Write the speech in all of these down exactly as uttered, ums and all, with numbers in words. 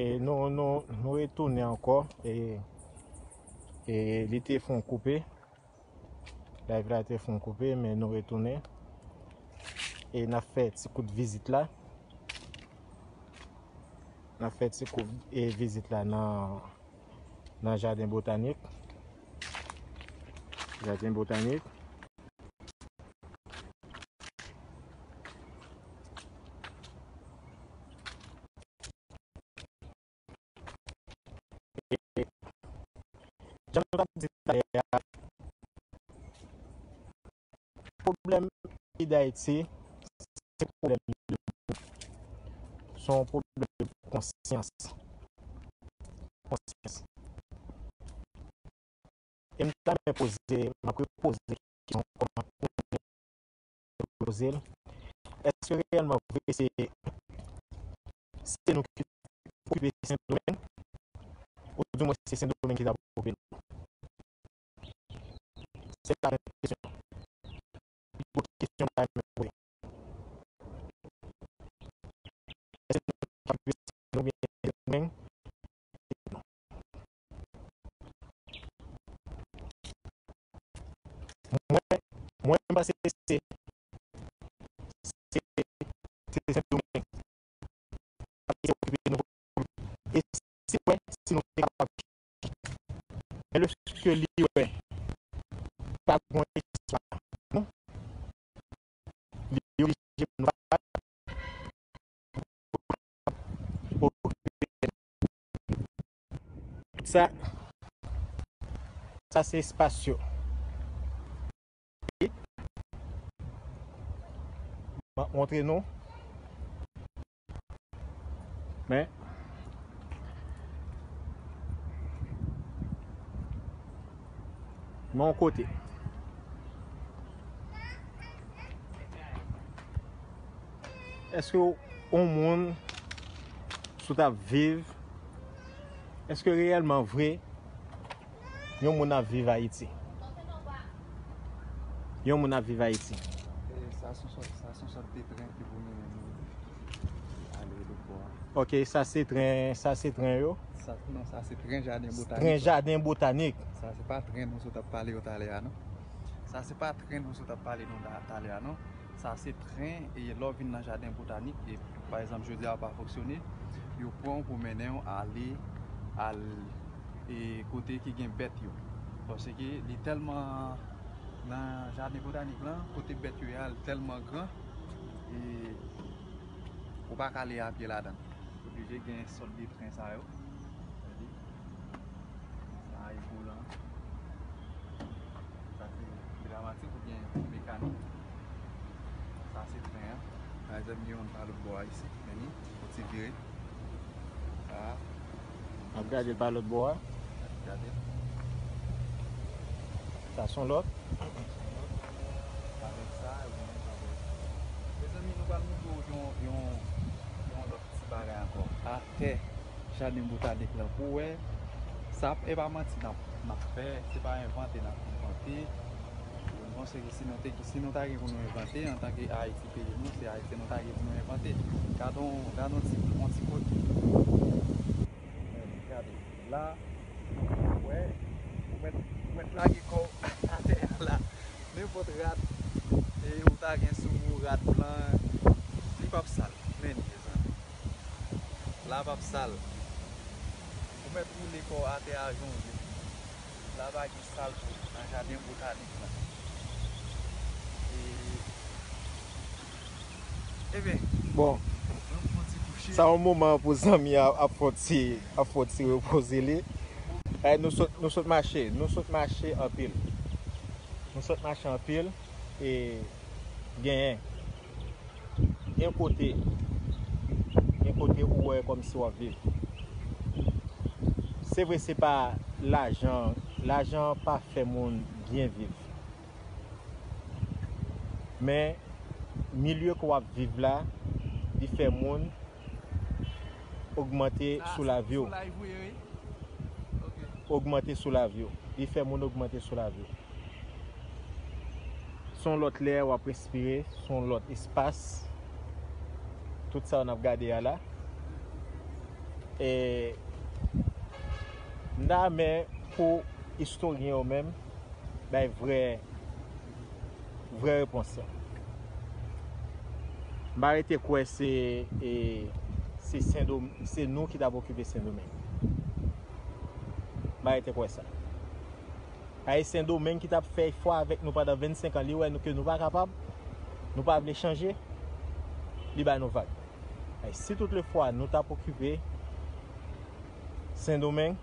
E nou, nou, nou retounen ankò. E, e li te fè yon koupe. Live la te fè yon koupe, men nou retounen. E n ap fè ti kout vizit la. N ap fè ti kout, e, vizit la nan, nan jaden botanik. Jaden botanik. Jan nou t ap di talè a, pwoblèm peyi Dayiti, se pwoblèm de, se yon pwoblèm de konsyans. Konsyans. E m ta renmen poze, m ap repoze kesyon kòman pou nou poze l. Èske reyèlman vre se, se nou ki okipe Sendomeng? Oudimwen se Sendomeng ki t ap okipe nou? Se la menm kesyon. Pi gwo kesyon m ta renmen poze. Èske nou ka vin oubyen nou menm? Mwen, mwen, m panse se, se, se Sendomeng. Sa ki okipe nou. E si wè, si nou te kapab. Men lèske li wè pa gen yon espwa, non? Li oblije pou nou pa Tout sa, sa se espas yo. M ap montre nou. Men, men yon kote. Èske yon moun, si w t ap viv, èske reyèlman vre, yon moun ap viv Ayiti? Yon moun ap viv Ayiti. E sa se yon sòt, sa se yon sòt de tren ki pou mennen nou ale lòt bò a. Ok, sa se tren, sa se tren yo? Sa, non, sa se tren jaden botanik la. Tren jaden botanik. Sa se pa tren nou sot ap pale yo talè a, non. Sa se pa tren nou sot ap pale nou ta-, talè a, non. Sa se tren, e lè w vin nan jaden botanik, e pa egzanp, jodi a w pa fonksyone, yo pran w pou mennen w ale, al, e kote ki gen bèt yo. Paske li tèlman, nan jaden botanik lan, kote bèt yo ye a, li tèlman gran, e ou pa ka ale apye ladan l. Oblije gen sòt de tren sa yo. Gade. Sa e volan. Sa se dramatik oubyen mekanik. Sa se tren an. Pa egzanp, gen youn pa lòt bò a isit. Men li, yon ti vire. Sa. N ap gade l pa lòt bò a. Gade. Sa se yon lòt. Avèk sa, ou gen avèk. Mezanmi, nou pral montre w yon, yon, yon lòt ti bagay ankò. Atè jaden botanik lan pou w wè. Sa e pa manti n ap, n ap fè, se pa envante n ap envante. Nou panse ke si nou te, si nou ta gen pou nou envante antanke Ayiti peyi nou, se Ayiti nou ta gen pou nou envante. Gade yon, gade yon ti, yon ti kote. Gade, la, ou wè, ou mèt, ou mèt lage kò w atè a la. Nenpòt rad, e ou ta gen sou ou, rad blan, li p ap sal. Men li, mezanmi. La p ap sal. Ou mèt woule kò w atè a jan w vle. La pa gen sal tou nan jaden botanik lan. E, ebyen, bon, nou fè yon ti kouche. Sa yon moman pou zanmi a ap fè yon ti, ap fè yon ti repoze li. Eh, nou sot, nou sot mache, nou sot mache anpil. Nou sot mache anpil, e genyen. Gen kote, gen kote ou wè kòmsi w ap viv. Se vre, se pa lajan, lajan pa fè moun byen viv. Men, milye ke w ap viv la, li fè moun ogmante sou lavi w. Ogmante sou lavi w. Li fè moun ogmante sou lavi w. Se yon lòt lè w ap respire, se yon lòt espas. Tout sa w ap gade a la. E, m ta renmen pou istoryen yo menm bay vrè, vrè repons lan. M pa rete kwè se, e, se Sendomeng, se nou ki t ap okipe Sendomeng. M pa rete kwè sa. Ay, Sendomeng ki t ap fè efò avèk nou pandan vennsenk an, li wè nou ke nou pa kapab, nou pa vle chanje, li ba nou vag. Ay, si tout le fwa nou t ap okipe Sendomeng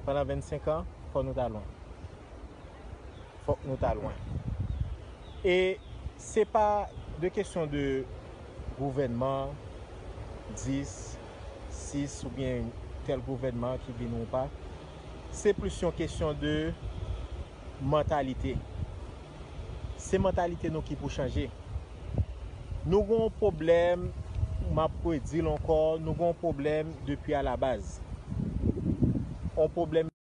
pandan vennsenk an, fò nou ta lwen. Fòk nou ta lwen. E se pa de kesyon de gouvènman, dis, sis oubyen tèl gouvènman ki vini ou pa. Se plis yon kesyon de mantalite. Se mantalite nou ki pou chanje. Nou gen yon pwoblèm, m ap redi l ankò, nou gen yon pwoblèm depi alabaz. Yon pwoblèm,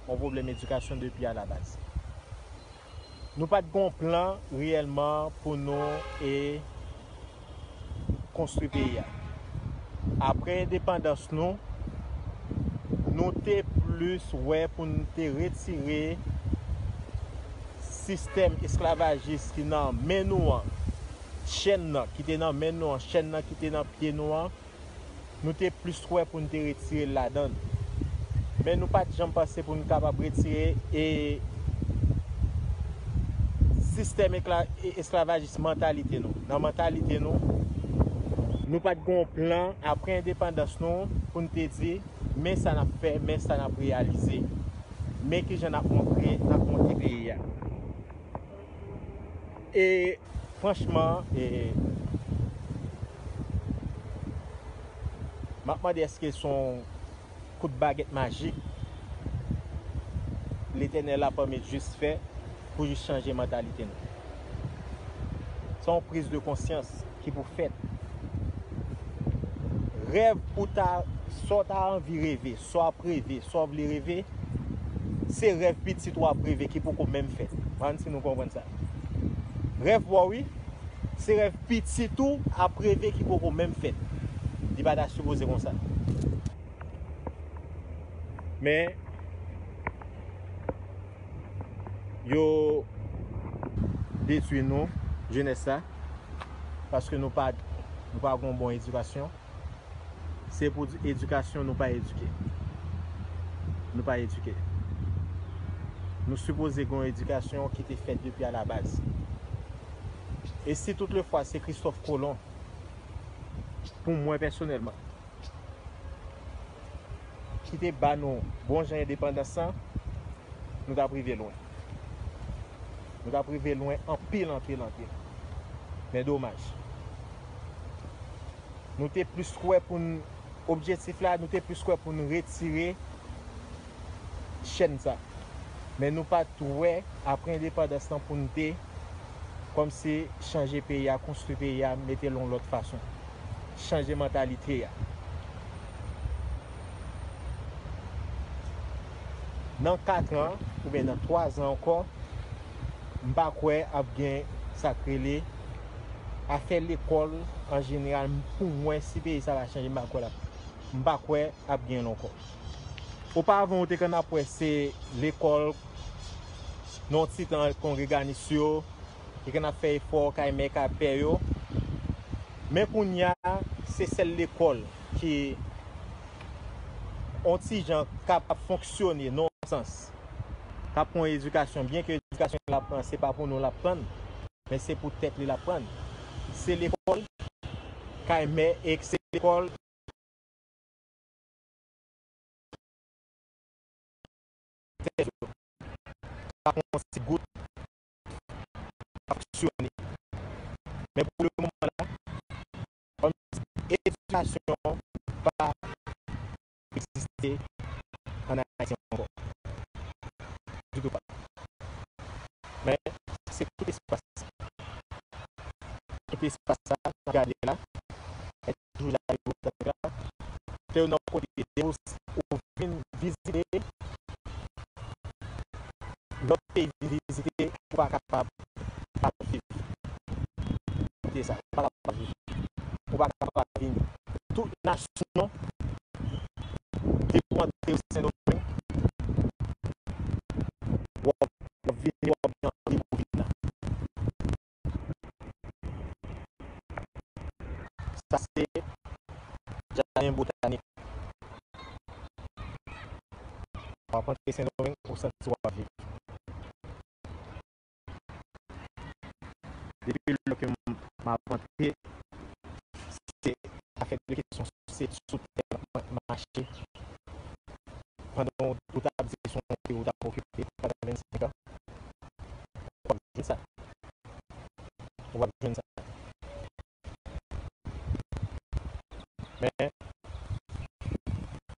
yon pwoblèm edikasyon depi alabaz. Nou pa t gen yon plan reyèlman pou nou, e, konstwi peyi a. Apre endepandans nou, nou te plis wè pou n te retire sistèm esklavajis ki nan men nou an, chèn nan ki te nan men nou an, chèn nan ki te nan pye nou an, nou te plis wè pou n te retire l ladan l. Men nou pa t janm panse pou n kapab retire, e, sistèm ekla-, e, esklavajis mantalite nou. Nan mantalite nou, nou pa t gen yon plan apre endepandans nou pou n te di, men sa n ap fè, men sa n ap reyalize, men kijan n ap montre, n ap monte peyi a. E franchman, e, m ap mande èske se yon kout bagèt majik Letènèl ap pèmèt jis fè pou jis chanje mantalite nou. Se yon priz de konsyans ki pou fèt. Rèv pou ta, sa w ta anvi reve, sa w ap reve, sa w vle reve, se rèv pitit ou ap reve ki poko menm fèt. M pa konn si nou konprann sa. Rèv pa w, wi, se rèv pitit ou ap reve ki poko menm fèt. Li pa ta sipoze konsa. Men, yo detwi nou, jenès la, paske nou pa, nou pa gen yon bon edikasyon. Se pou di edikasyon, nou pa edike. Nou pa edike. Nou sipoze gen yon edikasyon ki te fèt depi alabaz. E si tout le fwa se Kristòf Kolon, pou mwen pèsonèlman, ki te ba nou bon jan endepandans lan, nou t ap rive lwen. Nou t ap rive lwen anpil, anpil, anpil. Men domaj. Nou te plis kwè pou n, objektif la, nou te plis kwè pou n retire chèn sa. Men nou pa t wè, apre endepandans lan, pou n te kòmsi chanje peyi a, konstwi peyi a, mete l yon lòt fason. Chanje mantalite a. Nan kat an, oubyen nan twa zan ankò, m pa kwè ap gen sa k rele afè lekòl an jeneral. Pou mwen, si peyi sa pa chanje, m pa kwè l ap, m pa kwè ap gen l ankò. Oparavan, ou te konn ap wè se lekòl, nan yon ti tan, kongreganis yo, ki konn ap fè efò kay mè, kay pè yo. Men kounye a, se sèl lekòl ki, yon ti jan, kapab fonksyone nan yon sans, k ap pran yon edikasyon, byen ke edikasyon l ap pran, se pa pou nou l ap pran l, men se pou tèt li l ap pran l. Se lekòl kay mè, e se lekòl tèt yo. Pa yon ti gout fonksyone. Men pou le moman la, kòm edikasyon pa egziste ann Ayiti ankò. Ditou pa. Men se tout espas sa. Tout espas sa, n ap gade la, e toujou la, se yon kote de ou, ou vin vizite lòt peyi, vin vizite, ou pa kapab pa viv kote sa, ou pa kapab pa viv. Ou pa kapab pa vini. Tout International, depi w antre Sendomeng, w ap, w ap vini, w ap gen anvi pou vin la. Sa se jaden botanik. W ap antre Sendomeng, ou santi w ap viv. Depi lè ke m, m ap antre, se afè de kesyon, se sou tè m ap mache. Pandan w, ou t ap di se yon kote ou t ap okipe pandan vennsenk an. W ap jwenn sa. W ap jwenn sa. Men,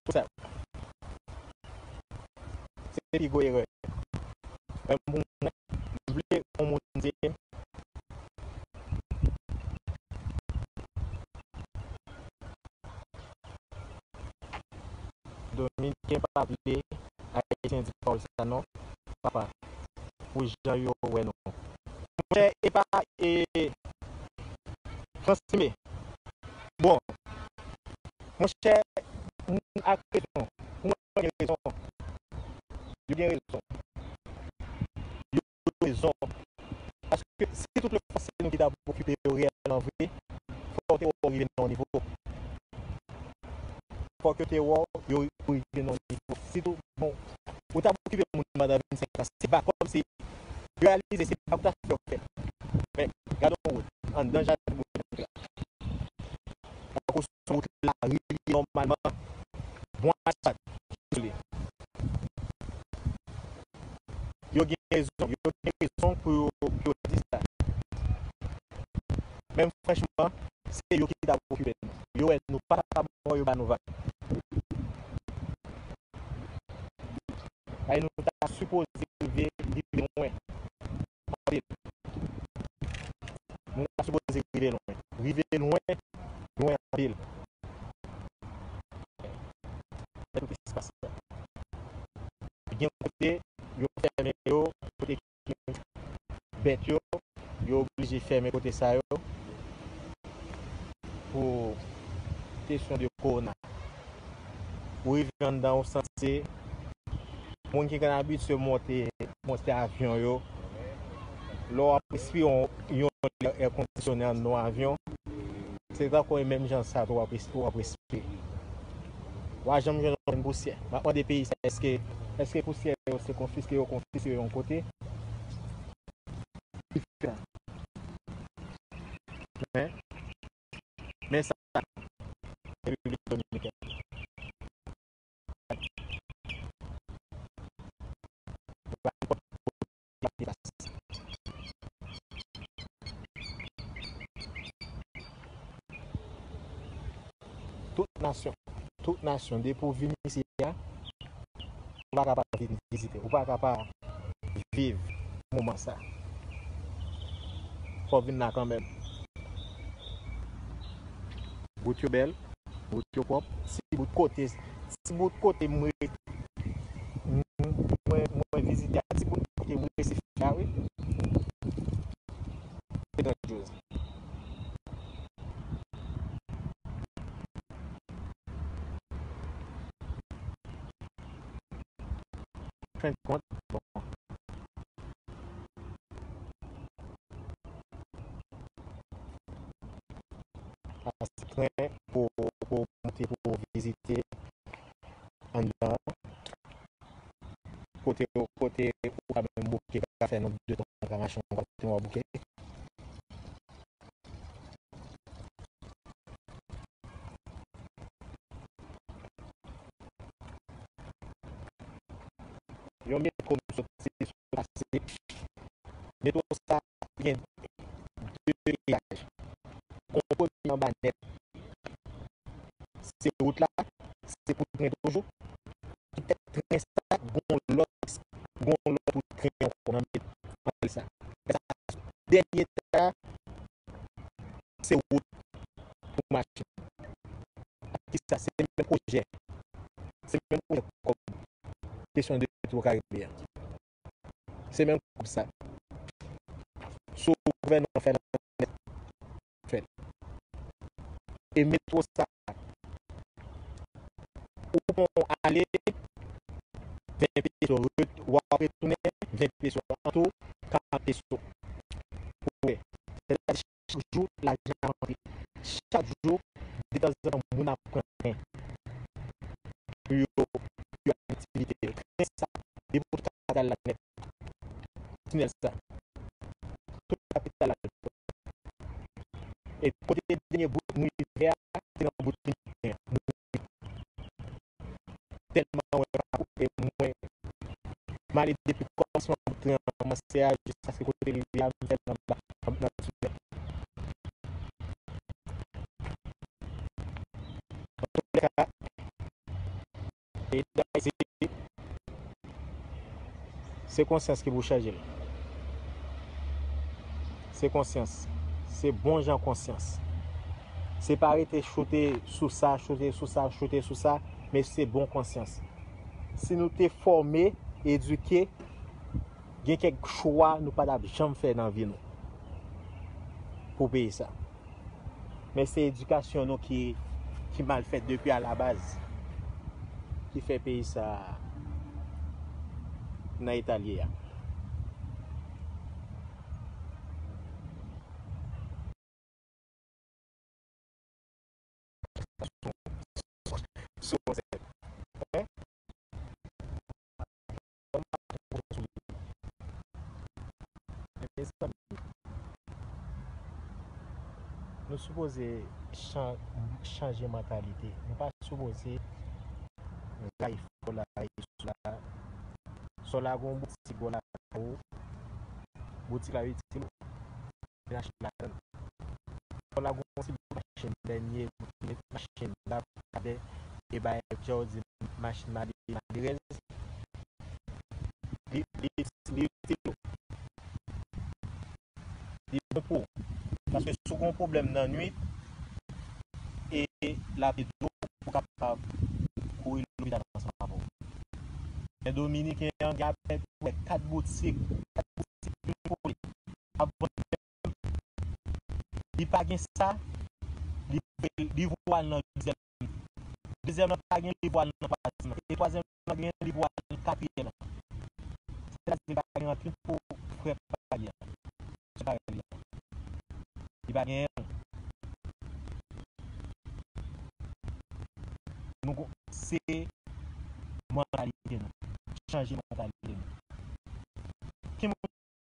pou sa, se pi gwo erè. Menm pou mwen, m vle yon moun di, Dominiken pa vle Ayisyen di pawòl sa non, papa, pou jan yo wè nou. Monchè, e pa, e, Fransime. Bon, monchè, moun ak rezon. Pou mwen, gen rezon. Yo gen rezon. Yo gen rezon. Paske si tout le fwa se nou ki ta okipe yo reyèlman vre, fò te wè w rive nan yon nivo. Fò ke te wè w yo rive nan yon nivo. Sitou, bon, ou ta okipe moun pandan vennsenk an, se pa kòmsi reyalize se pa pou ta fè w fè. Men, gade yon wout, anndan jaden botanik la. Tankou sou wout la, rele nòmalman, bon asfalt, sou li. Yo gen rezon, yo gen rezon pou yo, pou yo di sa. Men franchman, se yo ki ta okipe nou. Yo wè nou pa kapab ankò, yo ba nou vag. Ay, nou ta sipoze rive, rive lwen. Anpil. Nou ta sipoze rive lwen. Rive lwen, lwen anpil. Gade tout espas sa. Gen kote, yo fèmen yo, kote ki gen bèt yo, yo oblije fèmen kote sa yo pou kesyon de kowona. Ou rive anndan, ou santi se moun ki konn abitye monte, monte avyon yo. Lè w ap respire yon, yon lè èkondisyone anndan yon avyon, se tankou e menm jan sa tou w ap resp-, w ap respire. W a janm jwenn yon grenn pousyè. M ap mande peyi sa, èske, èske pousyè yo se konfiske, yo konfiske yon kote? Men, men sa, Repiblik Dominikèn. Tout nasyon, tout nasyon, depi w vin isi a, ou pa ka pa vin vizite, ou pa ka pa viv moman sa. Fò w vin la kanmenm. Wout yo bèl, wout yo pwòp. Ti bout kote, ti bout kote mwen, mwen, mwen vizite a, ti bout kote mwen resi fè a, wi. Se grandyoz. Fen kont, bon. Pase tren pou, pou monte, pou vizite anndan. Kote, kote ou ka menm bouke, ka fè yon de twa ka mache yon kote w a bouke. Yon metwo m sot, sot pase. Metwo sa gen de eyaj. Gon premye anba nèt. Se wout la, se pou tren toujou. Poutèt tren sa, gon lòt, gon lòt pou tren ankò nan met, nan sa. Sa, dènye sa, se wout pou machin. Kisa? Se menm pwojè. Se menm pwojè kòm kesyon de Petwokaribe a. Se menm kòb sa. Sou gouvènman fè nan fè l. E metwo sa, an peso. Pou wè. Sètadi chak jou lajan ap antre. Chak jou, detanzantan, moun ap pran tren. Pou yo, pou yo al aktivite yo. Tren sa, depi w ta al la nèt. Tinèl sa. Tout kapital la. E kote dènye bout nou rive a, se nan bout li tèlman mwen pa koupe mwen. M ale depi kòmansman bout tren an kòmanse a jiskaske kote l rive a, m fè l anba nan tinèl. Antoulèka, peyi Dayiti, se konsyans ki pou chanje l. Se konsyans. Se bon jan konsyans. Se pa rete choute sou sa, choute sou sa, choute sou sa, men se bon konsyans. Si nou te fòme, edike, gen kèk chwa nou pa t ap janm fè nan vi nou pou peyi sa. Men se edikasyon nou ki, ki mal fèt depi alabaz ki fè peyi sa nan eta l ye a. Sou konsèy. Mezanmi, nou sipoze chan-, chanje mantalite. Nou pa sipoze rayi fò la, rayi sou la. Sò la gon boutik, bò la gon boutik la itil ou. Vin achte ladan l. Fò la gon ti bout machin dènye, ou ti met machin la pou gade, e bay, jan w di, machin male-, malerèz. Li, li, li itil ou. Li bon pou ou. Paske si w gon pwoblèm nan nwit, e l ap ede w pou w kapab kouri lopital ansanm avè w. Men Dominiken an gen apèpre kat boutik, kat boutik li kole. Ap vann li pa gen sa, li, li voye al nan dezyèm. Dezyèm nan pa gen, li voye al nan twazyèm nan. E twazyèm nan pa gen, li voye al nan katriyèm nan. Sètadi li pa gen anpil pou frè pa gen. Se pa li. Li pa gen. Nou, se mantalite nou. Chanje mantalite nou. Ki moun